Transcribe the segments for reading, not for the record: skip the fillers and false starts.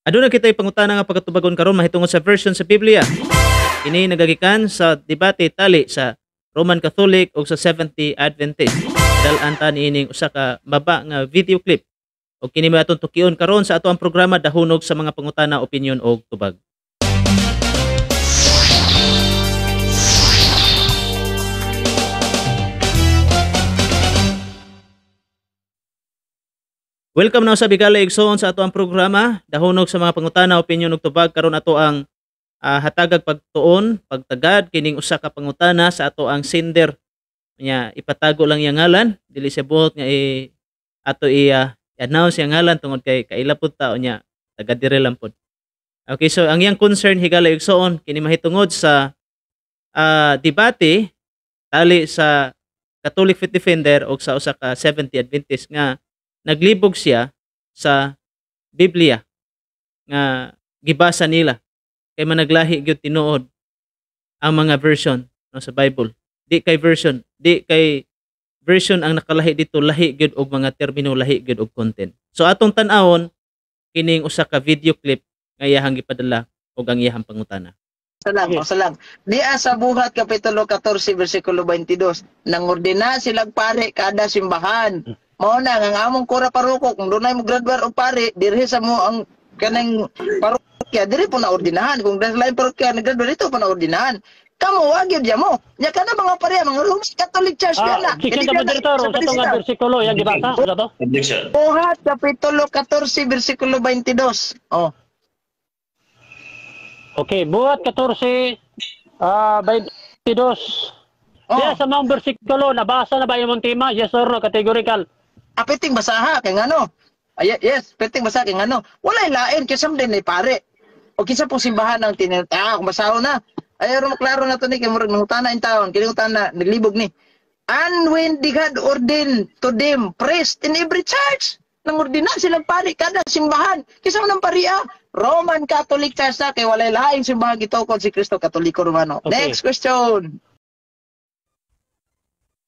Aduna kitay pangutana nga pagatubagon karon mahitungod sa version sa Biblia. Kini nagagikan sa debate tali sa Roman Catholic o sa Seventh-day Adventist. Dal-an ta niining usa ka maba nga video clip. O kini may atong tukion karon sa ato ang programa Dahunog sa mga pangutana, opinion og tubag. Welcome na sa Bigala Igsoon sa ato ang programa Dahunog sa mga pangutana, opinion ug tubag. Karon ato ang hatagag pagtuon, pagtagad kining usa ka pangutana sa ato ang sender. Nya ipatago lang iyang ngalan, dili siya buot nga ato i-announce iyang ngalan tungod kay kaila pud ta nya taga dire lang pud. Okay, so ang iyang concern, higala igsoon, kini mahitungod sa debate tali sa Catholic Faith Defender og sa usa ka Seventh-day Adventist nga naglibog siya sa Biblia nga gibasa nila kay managlahi gyud tinuod ang mga version, no, sa Bible. Di kay version ang nakalahi dito, lahi gyud og mga termino, lahi gyud og content. So atong tan-awon kining usa ka video clip nga iyahang gipadala og ang iyahang pangutana. Salang, okay. Salang. Diya sa Buhat Kapitulo 14 versikulo 22, nangordina silang pare kada simbahan. Mao na nga among kura paroko kung dunay mo graduar og pare dirhi sa mo ang kanang parokya diri po na ordinahan, kung dahil lain parokya naggraduar dito po na ordinahan. Kamo wa gyud mo. Nya kana mga pare mga Roman Catholic Church kana. Chicken ka moderator sa tong bersikulo yang gibasa sa to. Buhat Kapitulo 14 versikulo 22. Oh. Okay, Buhat 14 22. Oh. Diya sa mga bersikulo nabasa na ba imong tema? Yes or no, categorical. Piting basaha kay ngano? Ay, yes, piting basa kay ngano. Walay lain kaysa din ni pare. O kinsa pong simbahan ang tinata kung basahon na. Ay ro klaro na to ni kay murag nangutana in taon, kini utana naglibog ni. And when they had ordained to them priest in every church, nangordina silang pare kada simbahan. Kinsa man ang paria? Roman Catholic Church na kay walay laing simbahan gitukod si Kristo Katoliko Romano. Okay. Next question.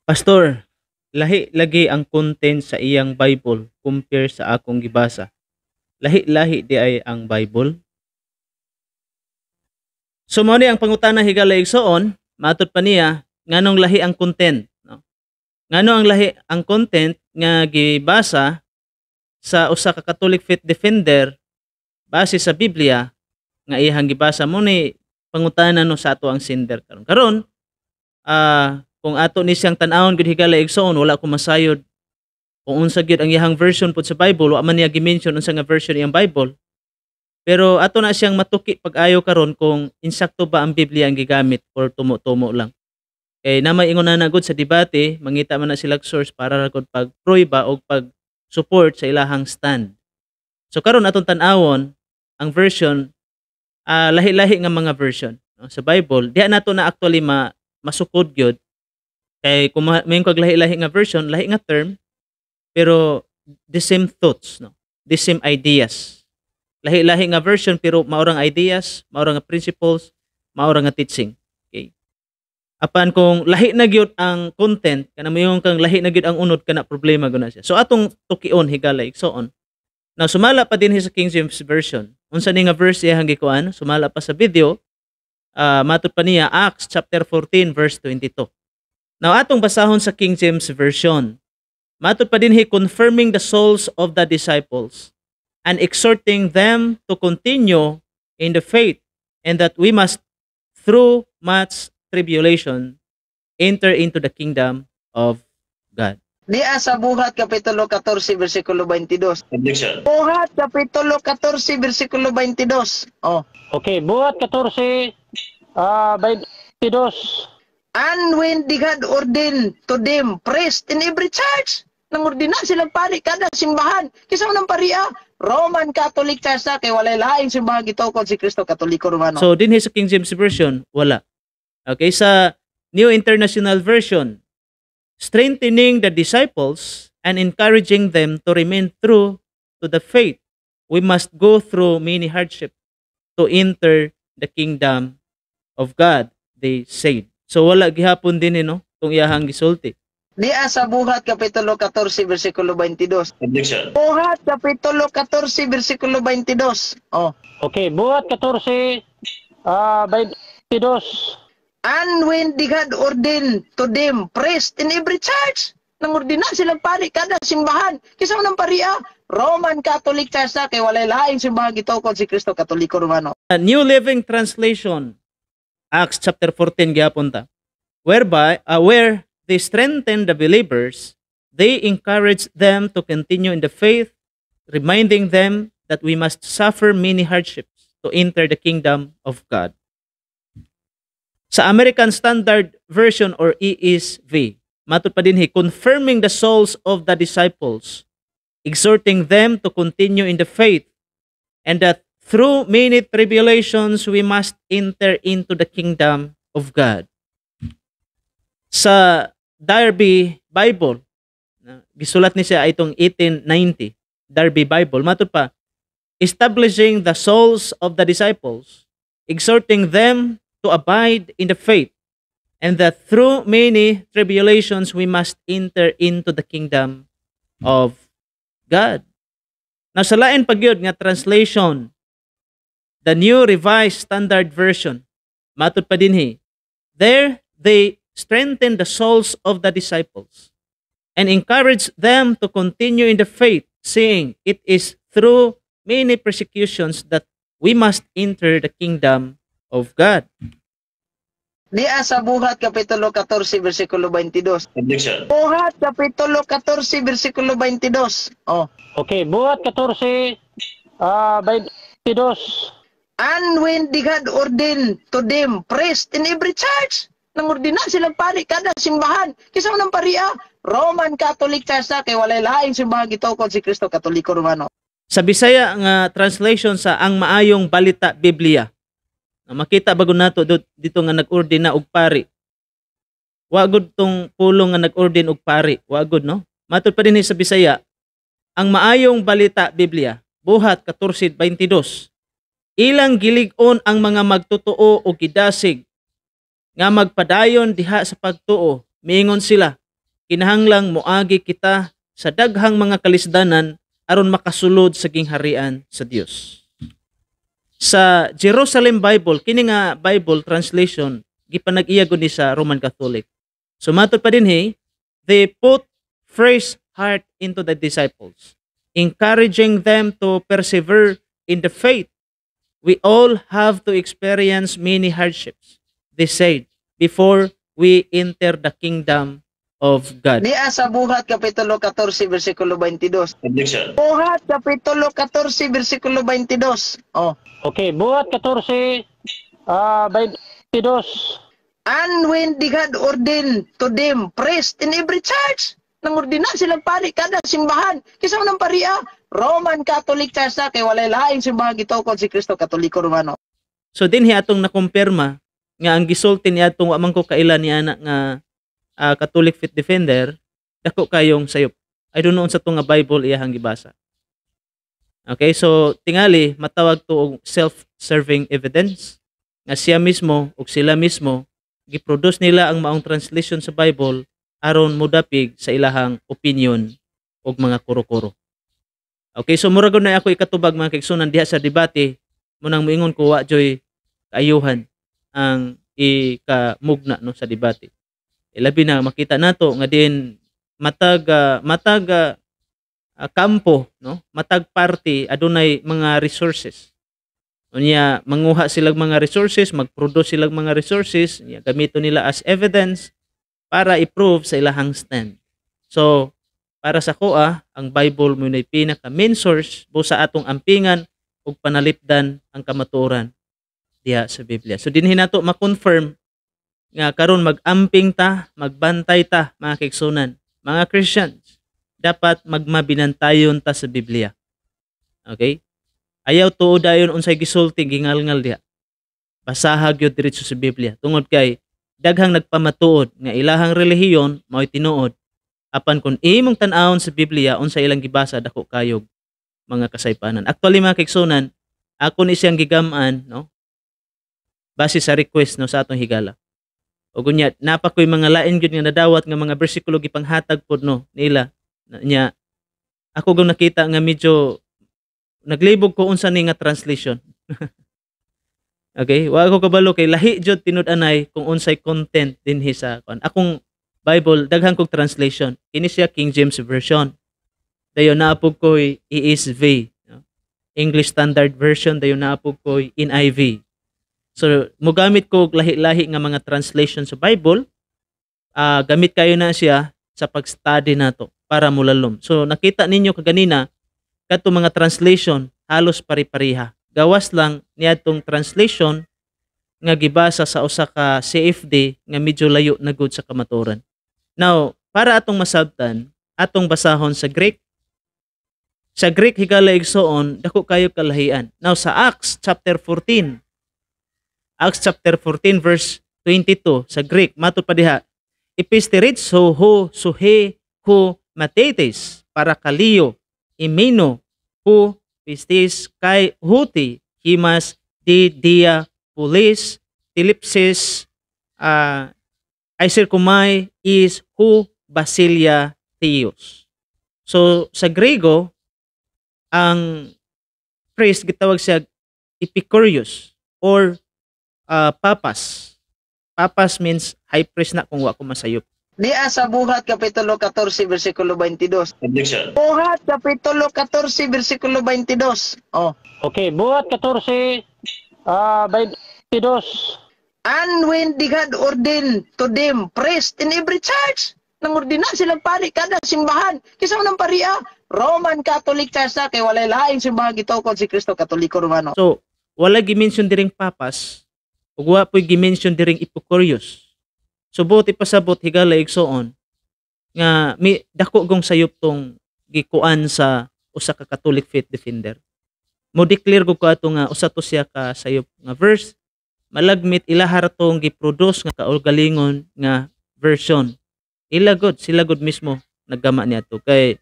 Pastor, lahi lagi ang content sa iyang Bible compare sa akong gibasa. Lahi-lahi di ay ang Bible. So mao ni ang pangutana, higala igsoon, matud pa niya nganong lahi ang content, no? Ngano ang lahi ang content nga gibasa sa usa ka Catholic Faith Defender base sa Biblia nga iyang gibasa mo ni pangutana no sa ato ang sender karon. Karon kung ato ni siyang tan-awon gud, higala igsoon, wala ko masayod kung unsa gyud ang iyang version pud sa Bible. Wa man niya gi-mention unsa nga version iyang Bible. Pero ato na siyang matuki pag-ayo karon kung insakto ba ang Biblia ang gigamit or tumo-tumo lang. Kay na may ingon na gud sa debate, mangita man na sila source para ra gud pag-prueba og pag-support sa ilahang stand. So karon atong tan-awon ang version, lahi-lahi nga mga version, no, sa Bible. Diha nato na actually masukod gyud kay kung may kag lahi-lahi nga version, lahi nga term, pero the same thoughts, no, the same ideas. Lahi-lahi nga version pero maurang ideas, maurang nga principles, maurang nga teaching. Okay. Apan kung lahi na gyud ang content, kana mayon kang lahi na gyud ang unod, kana problema gud na siya. So atong tukion, higala igsoon. Now sumala pa din sa King James Version. Unsa ni nga verse iyang gikuan? Sumala pa sa video, matud pa niya Acts chapter 14 verse 22. Now atong basahon sa King James Version. Matud pa dinhi, confirming the souls of the disciples and exhorting them to continue in the faith and that we must through much tribulation enter into the kingdom of God. Diya sa Buhat Kapitulo 14 versikulo 22. Buhat Kapitulo 14 versikulo 22. Oh. Okay, Buhat 14 22. And when they had ordained to them priest in every church, nangordina silang pare kada simbahan. Kinsa man ang paria? Roman Catholic Church na kay walay laing simbahan gitukod si Kristo Katoliko Romano. So dinhi sa King James Version wala. Okay, sa New International Version, strengthening the disciples and encouraging them to remain true to the faith, we must go through many hardships to enter the kingdom of God, they said. So wala gihapon din, no, kung iyahang gisulti. Diha sa Buhat kapitulo 14 bersikulo 22. Objection. Buhat kapitulo 14 bersikulo 22. Oh. Okay, Buhat 14 22. And when they had ordained to them priest in every church, nang ordina silang pari kada simbahan. Kinsa man ang paria? Roman Catholic Church na kay walay laing simbahan gitukod si Kristo, Katoliko Romano. New Living Translation, Acts chapter 14 gyapon ta. Whereby where they strengthen the believers, they encourage them to continue in the faith, reminding them that we must suffer many hardships to enter the kingdom of God. Sa American Standard Version or ESV, matud pa dinhi, confirming the souls of the disciples, exhorting them to continue in the faith, and that through many tribulations we must enter into the kingdom of God. Sa Darby Bible, gisulat ni siya itong 1890, Darby Bible, matud pa, establishing the souls of the disciples, exhorting them to abide in the faith, and that through many tribulations we must enter into the kingdom of God. Now sa lain pa gyud nga translation, the New Revised Standard Version, matud pa dinhi, there they strengthen the souls of the disciples and encourage them to continue in the faith, saying, "It is through many persecutions that we must enter the kingdom of God." Diha sa Buhat kapitulo 14 bersikulo 22. Objection. Buhat kapitulo 14 bersikulo 22. Oh. Okay, Buhat 14 22. And when they had ordained to them priest in every church, nang ordina silang pari kada simbahan. Kinsa man ang paria? Roman Catholic Church na kay walay laing simbahan gitukod si Kristo, Katoliko Romano. Sa Bisaya nga translation sa Ang Maayong Balita Biblia. Na makita ba gud nato dito nga nag-ordain na og pari? Wa gud tong pulong nga nag-ordain og pari, wa gud, no? Matud pa dinhi sa Bisaya, Ang Maayong Balita Biblia, Buhat 14:22. Ilang gilig-on ang mga magtotoo o gidasig nga magpadayon diha sa pagtuo. Miingon sila, "Kinahanglang moagi kita sa daghang mga kalisdanan aron makasulod sa gingharian sa Dios." Sa Jerusalem Bible, kini nga Bible translation gipanag-iya gud ni sa Roman Catholic. So matud pa dinhi, they put fresh heart into the disciples, encouraging them to persevere in the faith. "We all have to experience many hardships," they said, "before we enter the kingdom of God." Diha sa Buhat kapitulo 14 bersikulo 22. Objection. Buhat kapitulo 14 bersikulo 22. Oh. Okay, Buhat 14 22. And when they had ordained to them priest in every church, nang ordina silang pari kada simbahan. Kinsa man ang paria? Roman Catholic Church na kay walay laing simbahan gitukod si Kristo, Katoliko Romano. So dinhi atong nakumpirma nga ang gisulti ni atong wa man ko kaila ni ana nga Catholic Faith Defender, dako kayong sayop. I don't know unsa to nga Bible iyahang gibasa. Okay, so tingali matawag to og self-serving evidence nga siya mismo ug sila mismo giproduce nila ang maong translation sa Bible aron modapig sa ilahang opinion ug mga kuro-kuro. Okay, so mura gud na ako ikatubag, mga kaigsunan, diha sa debate mo nang moingon ko wa joy kaayuhan ang ikamugna, no, sa debate. E, labi na makita nato nga din matag kampo, no, matag party adunay mga resources. Unya manguha silang mga resources, mag-produce silang mga resources, unya gamiton nila as evidence para i-prove sa ilahang stand. So para sa koa, ang Bible mo na pinaka main source busa atong ampingan ug panalipdan ang kamatuoran diha sa Biblia. So dinhi nato ma-confirm nga karon mag-amping ta, magbantay ta, mga kaigsunan, mga Christians, dapat magmabinantayon ta sa Biblia. Okay? Ayaw tuo dayon unsay gisulti gingalngal diha. Basaha gyud diretso sa Biblia tungod kay daghang nagpamatuod nga ilahang relihiyon mao'y tinuod. Apan kung imong tan-awon sa Biblia unsa ilang gibasa, dako kayog mga kasaypanan. Actually, mga kaigsunan, ako ni siyang gigam-an, no, base sa request, no, sa atong higala. O gunya napa koy mga lain gyud nga nadawat nga mga bersikulo gipanghatag pod, no, nila. Nya ako gyud nakita nga medyo naglibog ko unsa ni nga translation. Okay, wa ko kabalo kay lahi jud tinud-anay kung unsay content dinhi sa kuan. Akong Bible, daghan kog translation. Kini siya King James Version. Dayon naa pud koy ESV, no? English Standard Version, dayon naa pud koy NIV. So mogamit ko og lahi-lahi nga mga translation sa Bible. Gamit kayo na siya sa pag-study nato para mulalom. So nakita ninyo kaganina kadto mga translation halos pari-pareha. Gawas lang niadtong translation nga gibasa sa usa ka CFD nga medyo layo na gud sa kamatuoran. Now, para atong masabtan, atong basahon sa Greek. Sa Greek, higala igsoon, dako kayo kalahian. Now sa Acts chapter 14. Acts chapter 14 verse 22 sa Greek, matud pa diha, "Episteritso ho suhe ho matetes parakalio imeno ho pistis kai huti himas di dia pulis tilipsis kumay is hu basilia theos." So sa Grego, ang priest gitawag siya Epicurius or Papas. Papas means high priest na kung wa ko masayop. Diya sa Buhat Kapitulo 14 versikulo 22. Objection. Buhat Kapitulo 14 versikulo 22. Oh. Okay, Buhat 14 22. "And when they had ordained to them priest in every church," nang ordina silang pari kada simbahan. Kinsa man ang paria? Roman Catholic Church na kay walay laing simbahan gitukod si Kristo, Katoliko Romano. So wala gi-mention diring Papas ug wa po'y gi-mention diring Epicurius. So buot ipasabot, higala igsoon, nga mi dako gong sayop tong gikuan sa usa ka Catholic faith defender. Mo declare ko ato nga usa to siya ka sayop nga verse, malagmit ilahar tong giproduce nga kaugalingon nga version. Ila god, sila god mismo naggama niadto kay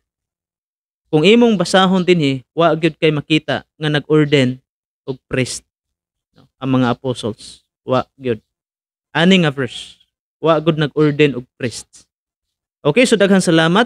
kung imong basahon dinhi, wa gyud kay makita nga nag-ordain og priest, no, ang mga apostles. Wa gyud. Ani nga verse, wa gud nag-ordain og priest. Okay, so daghang salamat.